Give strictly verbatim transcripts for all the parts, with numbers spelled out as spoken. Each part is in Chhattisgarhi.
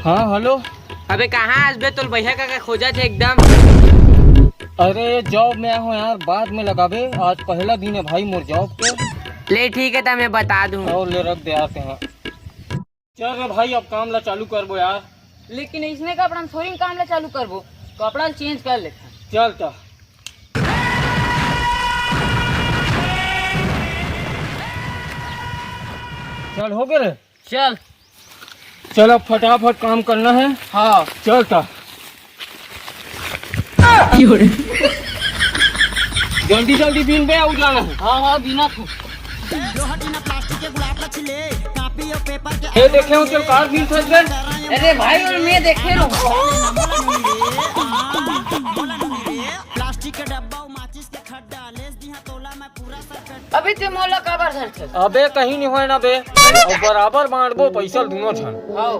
हाँ, हेलो। अबे कहाँ हस बे, तोर भैया का, का खोजत हे एकदम। अरे, जॉब में आए हों यार, बाद में लगाबे, आज पहला दिन है भाई मोर जॉब के। ले ठीक है, त मैं बता दूँ। और ले रख दे आते हैं। चल रे भाई, अब काम ला चालू करबो यार। लेकिन इसने कपड़ा में थोड़ी काम ला चालू करबो, कपड़ा चेंज कर लेते हैं। चल त। चल, हो गए रे? चल। चल, अब फटाफट काम करना है। हाँ। चल त। जल्दी जल्दी बीन बे, अउ जाना है। हाँ, हाँ, बीना तू। ये देखे हो, चल कार बीन फंस गए। अरे भाई, और मैं देखे रहूँ। प्लास्टिक के डब्बा, माचिस के खड्डा, लेस दिहा तोला मैं पूरा। अबे ते मोला काबर धरथस? अबे कहीं नहीं होय ना बे, अउ बराबर बांटबो पैसा ल दूनों झन। हाव।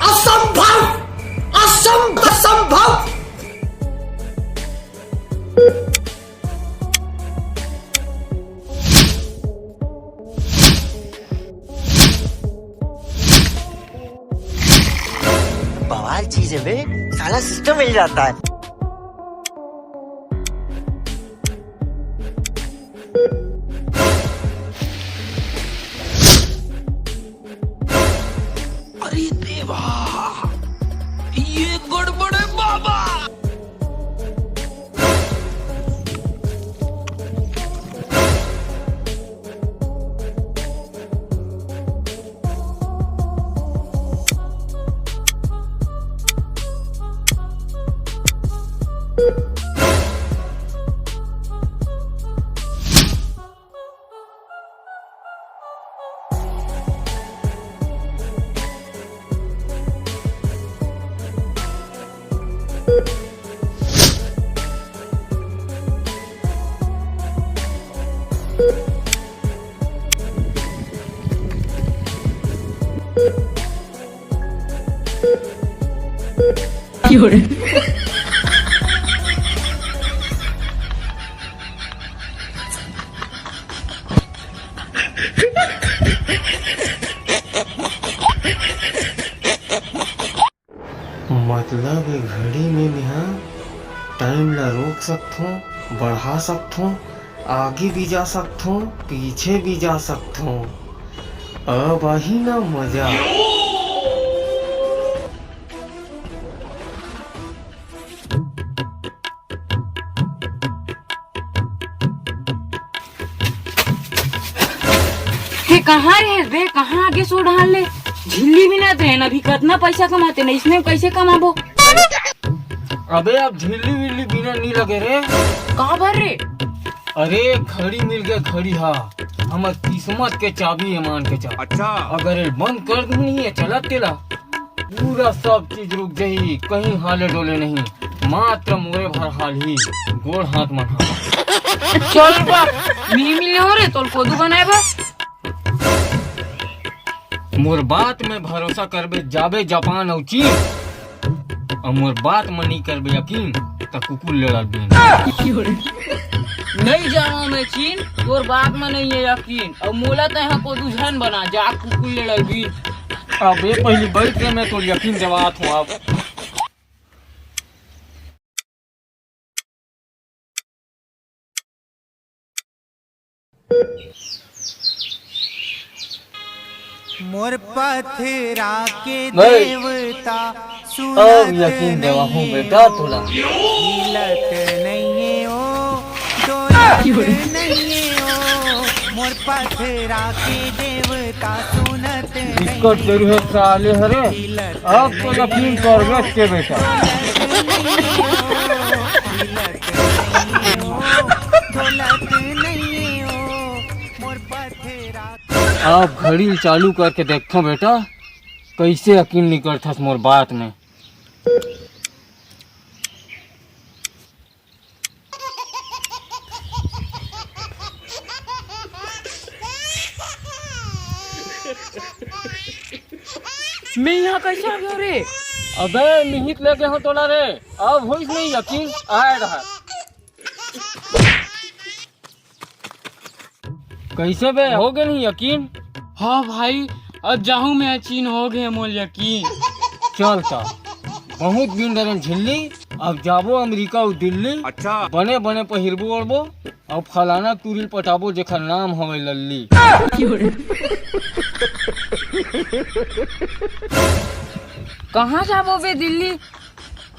असंभव! असंभ-, असंभव! बवाल चीज है बे, साला सिस्टम हिल जाता है। अरे देवा, ये गड़बड़ है बाबा। मतलब, ए घड़ी में मेहा टाइम ला रोक सकथों, बढ़ा सकथों, आगे भी जा सकथों, पीछे भी जा सकथों। अब आही ना मजा। हे, कहाँ रे बे? कहाँ आगे सो डाल ले? झिल्ली बीनत रहे ना, अभी कतना पैसा कमाते ना, इसने कैसे कमाबो? अबे, अब झिल्ली विल्ली बीने नहीं लगे रे। काबर रे? अरे, घड़ी मिल गया, घड़ी हा, हमर किस्मत के चाबी है, मान के चल। अच्छा। अगर ये बंद कर दूँ नहीं, ये चलत तेला, पूरा सब चीज रुक जाही, कहीं हाले डोले नहीं, मात्र मोरे भर हाल ही, गोड़ हाथ मन हा। चल बा, मी मिले हो रे, तोल कोदू बनाए बा। मोर बात में भरोसा करबे, जाबे जापान अउ चीन, अउ मोर बात में नहीं करबे यकीन, त कुकुर लेड़ा बीन। नहीं जाओ मैं चीन, तोर बात में नहीं है यकीन, अउ मोला तैं हा कोदू झन बना, जा कुकुर लेड़ा बीन। अबे पहली बैठ के मैं तोर यकीन जवात हूँ अब। मोर पथरा के नहीं। देवता अब सुनत यकीन देवाहूँ नहीं बेटा हो। तोला। हिलत नहीं हो, डोलत नहीं हो, मोर पथरा के देवता सुनत नहीं। दिक्कत जरूर है साले हरे। हिलत अब तो यकीन करबे के बेटा। डोलत नहीं हो, मोर पथरा। अब घड़ी चालू करके देखथों बेटा, कैसे यकीन नहीं करथस मोर बात में। मैं यहाँ कैसे आ गया रे? अबे मिहित लेके हो तोला रे, अब होइस नहीं यकीन आए रहा। कैसे बे, हो गए नहीं यकीन? हाँ भाई, अब जाहूँ मैं चीन, हो गए मोर यकीन। चल त, बहुत दिन डरन झिल्ली, अब जाबो अमेरिका अउ दिल्ली। अच्छा। बने बने पहिरबो ओढ़बो, अउ फलाना टूरी ल पटाबो जेकर नाम हवे लल्ली। कहाँ जाबो बे दिल्ली?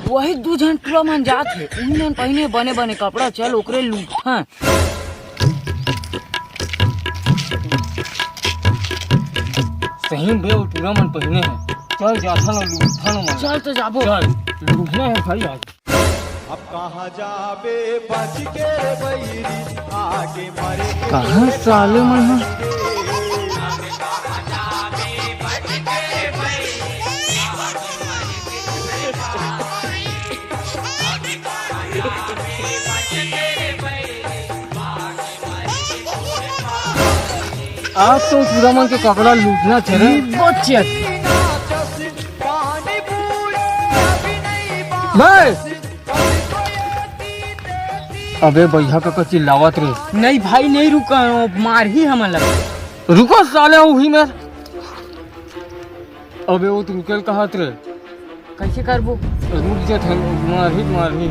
वही दू झन टूरा मन जात हे, उही मन पहिने बने बने कपड़ा, चल ओकरे लूटथन। सही में बे, वो टूरा मन पहिने हे। चल जाथन अउ लूटथन ओमन। चल तो जाबो। चल, लूटना है भाई आज। अब कहाँ जाबे बच के रे बैरी, आगे मरे के कहाँ साले मन ह? आज तो टूरा मन के कपड़ा लूटना चाहिए। बच्चे। बे! अबे भैया का चिल्लावत रे। नहीं भाई, नहीं रुका, मारही हमन ला। रुको साले, उही मेर। अबे वो तो रुके ल कहत रे। कैसे करबो? रुक जा थन, मारही, मारही।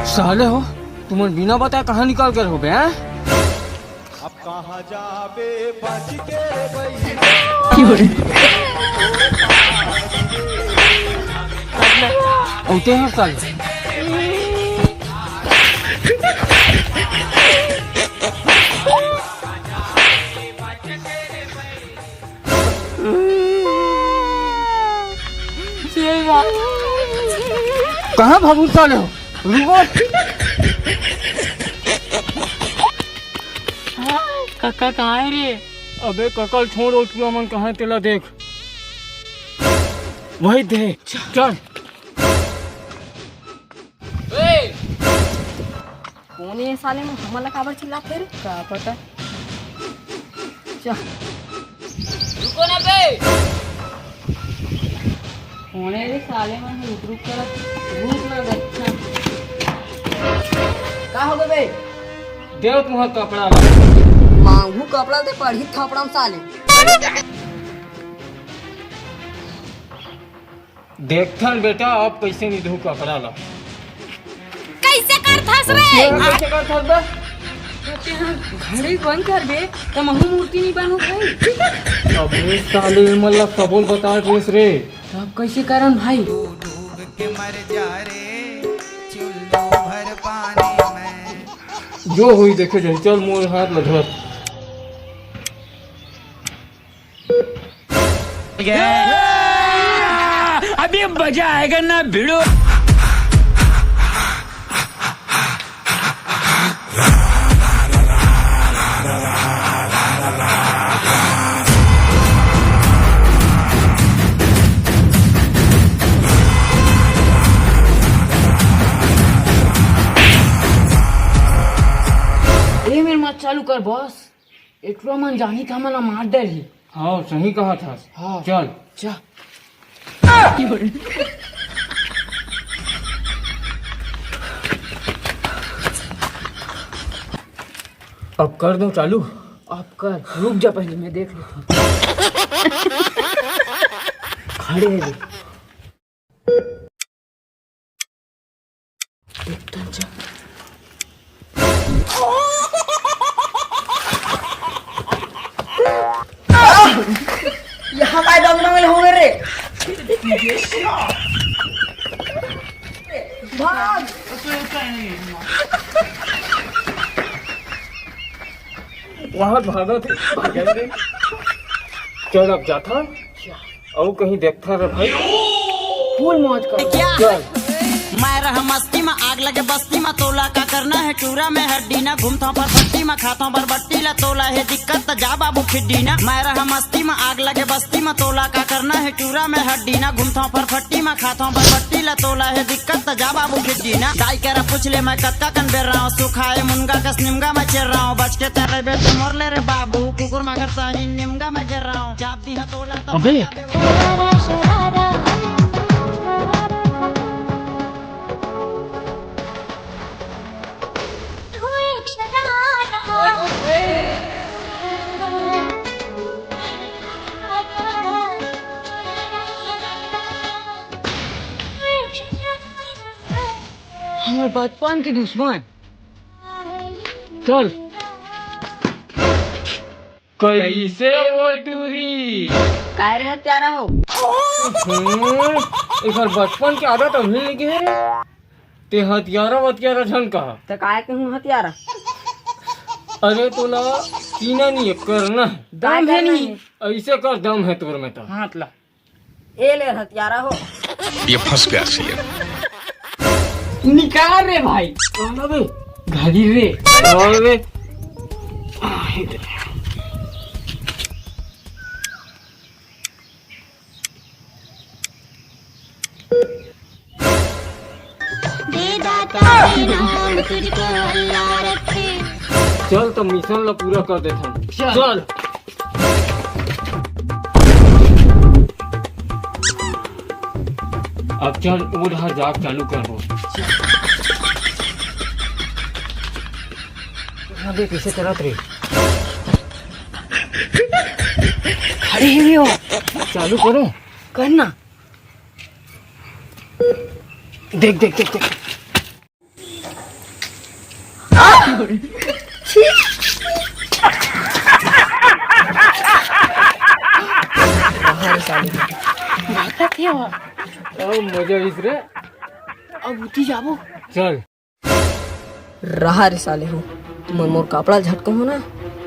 साले हो, तुमन बिना बताए कहाँ निकल गए हो बे, हैं? अब कहाँ जाबे बच के रे बैरी? औते हैं साले। कहाँ भागू साले हो? रुको। कका कहाँ है रे? अबे कका ल छोड़, ओ टूरा मन कहाँ है तेला देख। वही दे। चल। ए! कोन ए साले मन हमन ला काबर चिल्लाथे रे? का पता। चल। रुको ना बे। कोन ए रे साले मन रुक रुक करत? रुक ना बे। का हो गे बे? दे तुँहर कपड़ा ला। मांगू कपड़ा ते पड़ही थपड़म साले। देखथन बेटा, अब कैसे निधू कपड़ा ला। कैसे करथस रे? कैसे करथस बे? घड़ी बंद कर बे, त महू मूर्ति नहीं बनू भाई। अबे साले, मन ला सबोल बता देस रे। अब कैसे करन भाई? जो हुई देखे जाही, चल मोर हाथ ला धर। अभी मजा आएगा ना भिड़ो। ए मेर मत चालू कर बॉस। ए टूरा मन जाही त हमन ला मार डरही। हाँ, सही कहत हस। हाँ। चल। चल। अब कर दो चालू। अब कर, रुक जा पहले, मैं देख लेता हूँ। खड़े है। देखथन जा। यहाँ काय दंग दंग ले होगे रे? भाग। वहाँ भागा थे, भागा थे। चल अब जाथा, अउ कहीं देखथा रे भाई। फुल मौज कर। चल। मैं रह मस्ती में, आग लगे बस्ती में, तोला का करना है टूरा में हड्डी ना, घूमता पर फट्टी में, खाता बरबट्टी ला, तोला है दिक्कत त जा बाबू खिड्डी ना। मैं रह मस्ती में, आग लगे बस्ती में, तोला का करना है टूरा में हड्डी ना, घूमता पर फट्टी में, खाता बरबट्टी ला, तोला है दिक्कत त जा बाबू खिड्डी ना। दाई करा पूछ ले मैं कतका कन बेर रहा हूँ, सुखाए मुनगा कस निमगा में चेर रहा हूँ, बच के तेरे बेटे मोर ले रे बाबू, कुकुर मगर सानी निमगा में चेर रहा हूँ, चाप दी है तोला तो अबे। हमर बचपन के दुश्मन। चल। कैसे वो टूरी? काय रे हत्यारा हो? हम्म, एकर बचपन के आदत अभी लगे है रे। ते हत्यारा वत्यारा झन कहा। ते काय कहूँ हत्यारा? अरे तोला सीना नहीं है, करना है। काय दम है करना नहीं। है? ऐसे कर, दम है तोर में तो। हाथ ला। ए ले हत्यारा हो। ये फंस गया सीएम। निकाल रे भाई। कौन बे? घड़ी रे। कौन बे? आहे दे। दे दाता के नाम तुझको अल्लाह रखे। चल तो मिशन ला पूरा कर देथन। चल। चल। अब चल, ओ डहर जाग चालू करबो। हाँ बे, कैसे करत रे? खड़े ही हो। चालू करो। कर ना। देख, देख, देख, देख। बाहर साले। भागत हे वो। ओ, मजा आइस रे। अब उठी जाबो। चल। रहा रे साले हो, तुमन मोर कपड़ा झटको हो ना,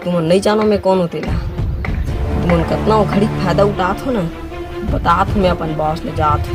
तुमन नहीं जानो मैं कौन हो तेला। तुमन कतना ओ घड़ी के फायदा उठात हो ना, बतात हो मैं अपन बॉस ले जात हो।